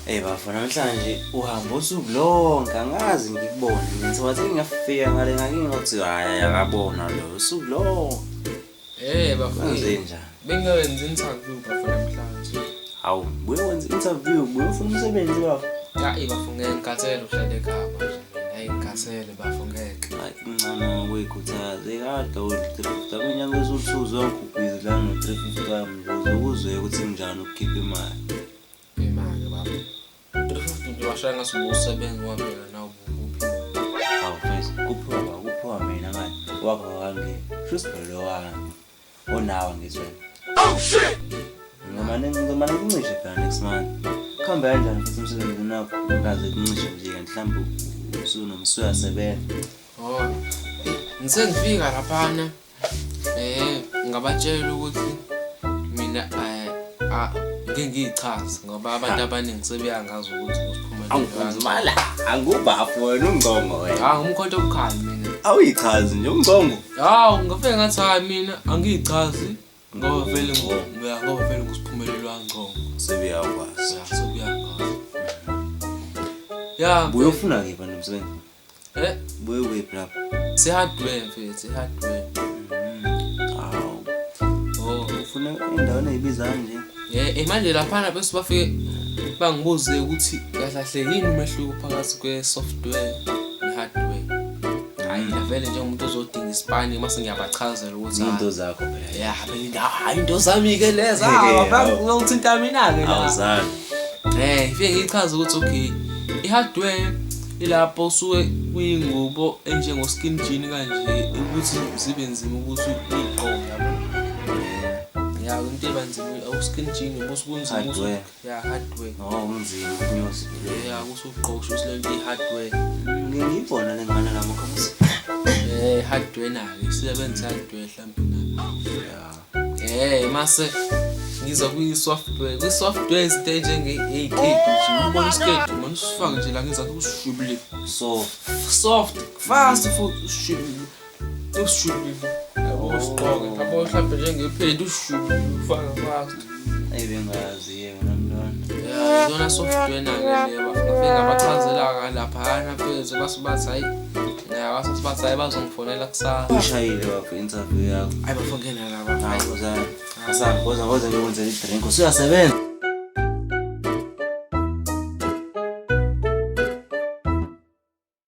Ey bafo namhlanje uhamba usuku lonke angazi ngikubone mina wathi ngiyafika ngale ngake ngathi hayi akabona lo usuku lonke. Eh bafo. Kwenze njani? Bengiyoyenza interview bafo namhlanje. Hawu, buye wenza interview, buye ufuna umsebenzi bafo. Ya eh bafo ngeke ngikhathele uhlale ekhaya manje. Hayi ngikhathele bafo ngeke. Hayi kuncane ukuyikhuthaza kade u-350 kwinyanga eziwu-2 zonke ubhizi la no-350 wami nje uzokuzwe ukuthi kunjani ukukhipha imali. Imali baba. 350 nje washaya ngathi ubusebenza wabheka nawe ubuphi. Hawu mfethu, kuphiwa ba kuphiwa mina manje wakho kangeni. Shuthi lo wami. Onawa ngithi wena. Oh shit! Ngizomane kuncishe phela next month. Kuhambe kanjani futhi umsebenzi wakho ungaze kuncishe nje kanti mhlawumbe usuyasebenza. Oh. Ngise ngifika laphana ngabatshela ukuthi mina ngeke ngiyichaze ngoba abantu abaningi sebeyangazi ukuthi ngusiphumelele. Angizimala, angubafo wena ungcongo wena. Ah ngumkhonto obukhali mina. Awuyichazi nje ungcongo. Hawu ngafike ngathi hayi mina angiyichazi ngoba vele ngoba vele ngusiphumelele wangcongo. Sebeyakwazi. Ya sebeyangazi. Ya Buye ufuna kephi nomsebenzi? eh Buye kuphi lapha? se hardware mfethu, hardware. Hawu, Oh. ufuna endaweni eyibiza kanje. Manje laphana bese bafike bangibuze ukuthi kahle kahle yini umehluko phakathi kwe-software ne-hardware. Hhayi mina vele njengomuntu ozodinga isipani mase ngiyabachazela ukuthi Izinto zakho phela. ya phela hayi into zami-ke lezo Hey, hawu. ngithinta mina-ke la. Awuzani. Ngifike ngichaze ukuthi okay i-hardware ilapho usuke kuyingubo enjengo-skin jean kanje ukuthi zibe nzima ukuthi uyigqoke yabo. Ya into eba nzima u-skin jean ubusuke kunzima ukuthi- Hardware. Ya hardware. No, kunzima kunyosi. Ya kusugqoka kusho ukuthi lento i-hardware. Ngike ngiyibona le ngane la makhamusi. Hardware nayo isebenzisa hardware mhlawumbe nayo. Ya. Mase ngiza kwi-software. Kwi-software izinto ey'njenge-ey'kedi nje ubona isiketi manje usifake nje la ngezansi usishwibile. So, Soft, fast futhi usishwibile. Usishwibile. Yabo usigqoke. Yabo mhlawumbe njengephedi usishwibile ufake fast. ayibengazi yena mntwana. Ya iyona software nayo leyo bafike ngabachazela laphana phezulu base bathi hayi ya base bathi hayi bazongifonela kusasa. Uyishayile bafo interview yakho. Hayi bafongena laba. Hayi, wozani. Asambe, woza woza ngiyokwenzela i-drink. Usuyasebenza.